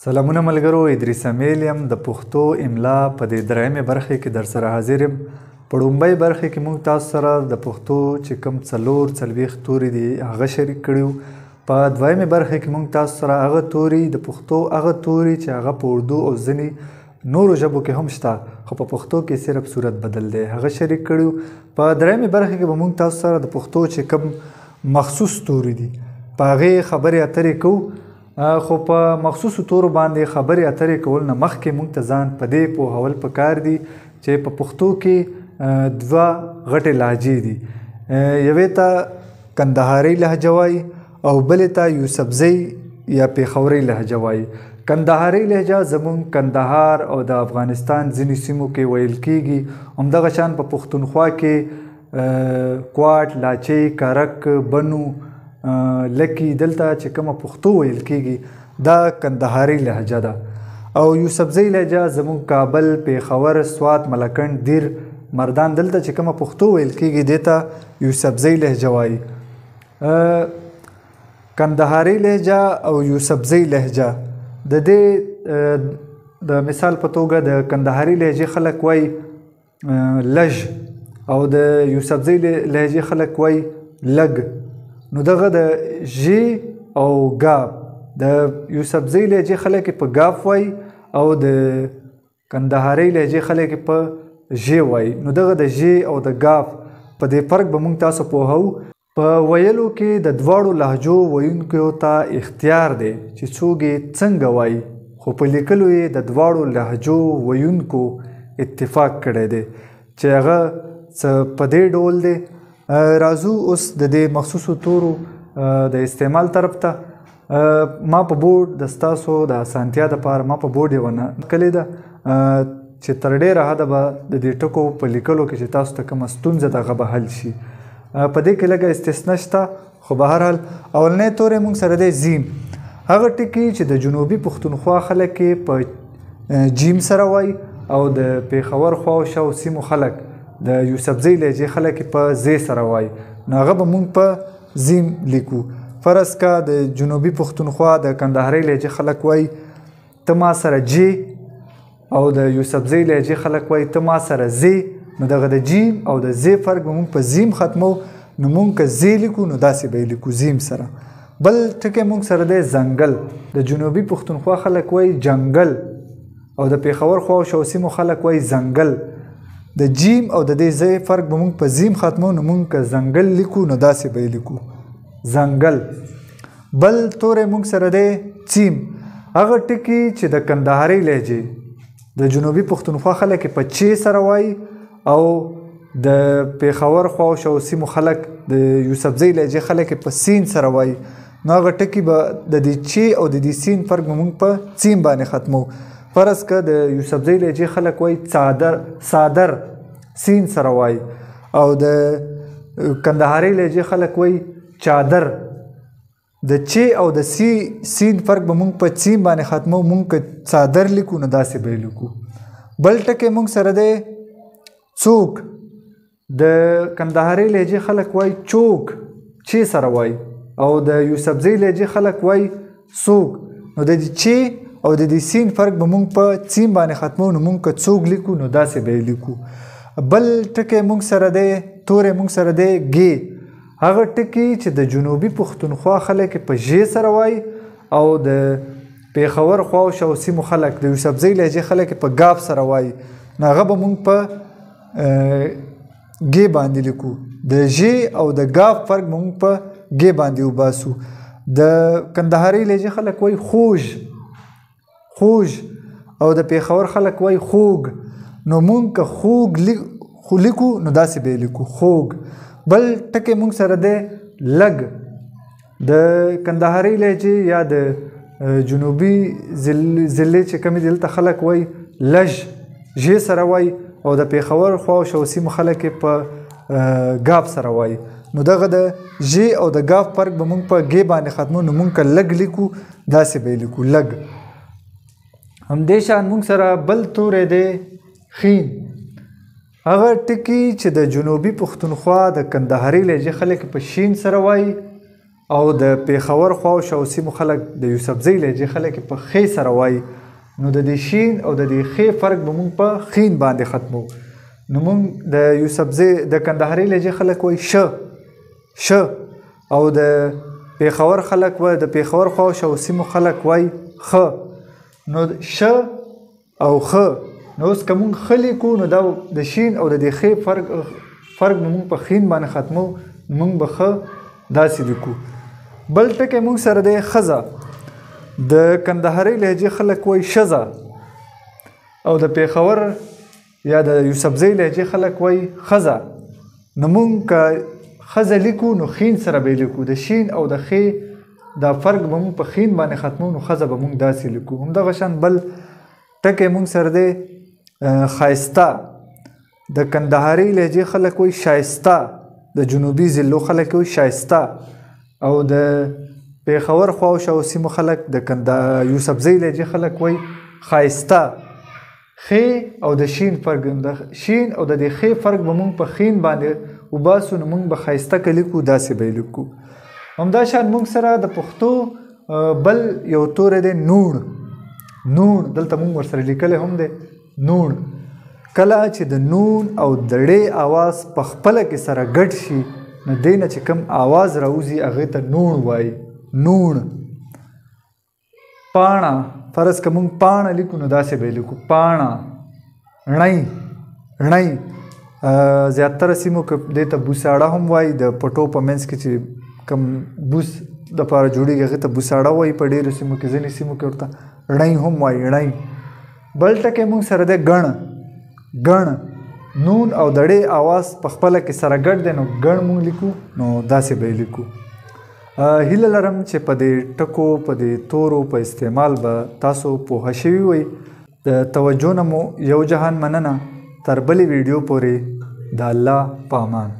سلامونه ملګرو، ادریس امیل یم. د پښتو املا په دې درېیمې برخې کې در سره حاضر یم. په ړومبۍ برخې کې موږ تاسو سره د پښتو چې کوم 44 توري دي هغه شریک کړي وو. په دویمې برخې کې موږ تاسو سره هغه توري د پښتو هغه توري چې هغه په اردو او ځینې نورو ژبو کې هم شته خو په پښتو کې صرف صورت بدل دی هغه شریک کړي وو. په درېیمې برخې کې به موږ تاسو سره د پښتو چې کوم مخصوص توري دي په هغې خبرې اترې کوو. خو په مخصوصو تورو باندې خبرې اترې کول نه مخکې موږ ته ځان په دې پوهول پکار دي چې په پښتو کې دوه غټې لهجې دي. یوې ته کندهارۍ لهجه وایي او بلې ته یوسفزۍ یا پېښورۍ لهجه وایي. کندهارۍ لهجه زموږ کندهار او د افغانستان ځینې سیمو کې ویل کیږي. همدغه شان په پښتونخوا کې کواټ، لاچۍ، کرک، بنو، لکی دلته چې کومه پښتو ویل کیږي دا کندهارۍ لهجه ده. او یوسفزۍ لهجه زموږ کابل، پېښور، سوات، ملکنډ، دیر، مردان دلته چې کومه پښتو ویل کیږي دې ته یوسفزۍ لهجه وایي. کندهارۍ لهجه او یوسفزۍ لهجه د دې د مثال په توګه د کندهاري لهجې خلک وایي لژ او د یوسفزۍ لهجې خلک وایي لګ. نو دغه د ژ او ګاف د یوسفزۍ لهجې خلک په ګاف وایي او د کندهارۍ لهجې خلک په ژ وایي. نو دغه د ژ او د ګاف په دې فرق به موږ تاسو پوهوو. په ویلو کې د دواړو لهجو ویونکیو ته اختیار دی چې څوک یې څنګه وایي، خو په لیکلو یې د دواړو لهجو ویونکو اتفاق کړی دی چې هغه څه په دې ډول دی. راځو اوس د دې مخصوصو تورو د استعمال طرف ته. ما په بورډ د ستاسو د اسانتیا دپاره ما په بورډ یوه کلې ده چې تر ډېره حده به د دې ټکو په لیکلو کې چې تاسو ته کومه ستونزه ده هغه به حل شي. په دې کې لږه استثنا شته خو بهرحال اولنی توری موږ سره دی زیم. هغه ټکي چې د جنوبي پښتونخوا خلک یې په جیم سره وایي او د پېښور خواو شاو سیمو خلک د یوسفزۍ لهجې خلک یې په زی سره وایي، نو هغه به موږ په زیم لیکو. فرض که د جنوبي پښتونخوا د کندهارۍ لهجې خلک وایي ته ما سره جی او د یوسفزۍ لهجې خلک وایي ته ما سره زی، نو دغه د جیم او د زی فرق به موږ په زیم ختمو. نو موږ که زی لیکو نو داسې به یې لیکو زیم سره. بل ټکی موږ سره دی ځنګل. د جنوبي پښتونخوا خلک وایي جنګل او د پېښور خواو شاو سیمو خلک وایي ځنګل. د جیم او د دې زی فرق به موږ په زیم ختمو. نو موږ که ځنګل لیکو نو داسې به یې لیکو ځنګل. بل توری موږ سره دی څیم. هغه ټکي چې د کندهارۍ لهجې د جنوبي پښتونخوا خلک یې په چې سره وایي او د پېښور خواو شاو سیمو خلک د یوسفزۍ لهجې خلک یې په سین سره وایي، نو هغه ټکي به د دې چې او د دې سین فرق به موږ په څیم باندې ختمو. فرض که د یوسفزۍ لهجې خلک وایي څادر، څادر سین سره وایي او د کندهارۍ لهجې خلک وایي چادر. د چې او د سی سین فرق به موږ په څیم باندې ختمو. موږ که څادر لیکو نو داسې به یې لیکو. بل ټکی موږ سره دی څوک. د کندهارۍ لهجې خلک وایي چوک، چې سره وایي، او د یوسفزۍ لهجې خلک وایي څوک. نو د دې چې او د دې سین فرق به موږ په څیم باندې ختمو. نو موږ که څوک لیکو نو داسې به یې لیکو. بل ټکی موږ سره دی توری موږ سره دی ګې. هغه ټکي چې د جنوبي پښتونخوا خلک په ژې سره وایي او د پېښور خواو شاو سیمو خلک د یوسفزۍ لهجې خلک په ګاف سره وایي، نو هغه به موږ په ګې باندې لیکو. د ژې او د ګاف فرق به موږ په ګې باندې وباسو. د کندهارۍ لهجې خلک وایي خوږ، خوږ، او د پېښور خلک وایي خوږ. نو موږ که خوږ لیکو نو داسې به یې لیکو خوږ. بل ټکی موږ سره دی لګ. د کندهارۍ لهجې یا د جنوبي ضلعې چې کومې دلته خلک وایي لژ، ژې سره وایي، او د پېښور خواو شاو سیمو خلک یې په ګاف سره وایي. نو دغه د ژې او د ګاف فرق به موږ په ګې باندې ختمو. نو موږ که لګ لیکو داسې به یې لیکو لګ. همدې شان موږ سره بل توری دی خین. هغه ټکي چې د جنوبي پښتونخوا د کندهارۍ لهجې خلک په شین سره وایي او د پېښور خواو شاو سیمو خلک د یوسفزۍ لهجې خلک په خې سره وایي. نو د دې شین او د دې خې فرق به مونږ په خین باندې ختمو. نو مونږ د یوسفزۍ د کندهارۍ لهجې خلک وایي ش ش، او د پېښور خلک وایي د پېښور خواو شاو سیمو خلک وایي خ. نو ش او خ، نو اوس که مونږ خ لیکو نو دا د شین او د دې خې فرق به مونږ په خین باندې ختمو، مونږ به خ داسې لیکو. بل ټکی مونږ سره دی ښځه. د کندهارۍ لهجې خلک وایي ښځه، او د پېښور یا د یوسفزۍ لهجې خلک وایي ښځه. نو مونږ که ښځه لیکو نو خین سره به یې لیکو، د شین او د خې دا فرق به مونږ په خین باندې ختمو، نو ښځه به مونږ داسې لیکو. همدغه شان بل ټکی مونږ سره دی ښایسته. د کندهارۍ لهجې خلک وایي شایسته، د جنوبي ضلعو خلک وایي شایسته، او د پېښور خواو شاو سیمو خلک د یوسفزۍ لهجې خلک وایي ښایسته. خې او د شین فرق، د شین او د دې خې فرق به مونږ په خین باندې وباسو، نو مونږ به ښایسته که لیکو داسې به یې لیکو. همدا شان مونږ سره د پښتو بل یو توری دی نوڼ. نوڼ دلته مونږ ورسره لیکلی هم دی نوڼ. کله چې د نون او د ړې اواز په خپله کې سره ګډ شي نو دې نه چې کوم اواز راوځي هغې ته نوڼ وایي. نوڼ. پاڼه، فرض که مونږ پاڼه لیکو نو داسې به یې لیکو پاڼه. ڼۍ، ڼۍ زیاتره سیمو کې دې ته بوساړه هم وایي. د پټو په منځ کې چې کوم بوس دپاره جوړېږي هغې ته بوساړه وایي په ډېرو سیمو کې، ځینې سیمو کې ورته ڼۍ هم وایي، ڼۍ. بل ټکی مونږ سره دی ګڼ. ګڼ، نون او د ړې اواز په خپله کې سره ګډ دی، نو ګڼ مونږ لیکو نو داسې به یې لیکو. هیله لرم چې په دې ټکو، په دې تورو په استعمال به تاسو پوهه شوي وئ. د توجه نه مو یو جهان مننه. تر بلې ویډیو پورې د الله په امان.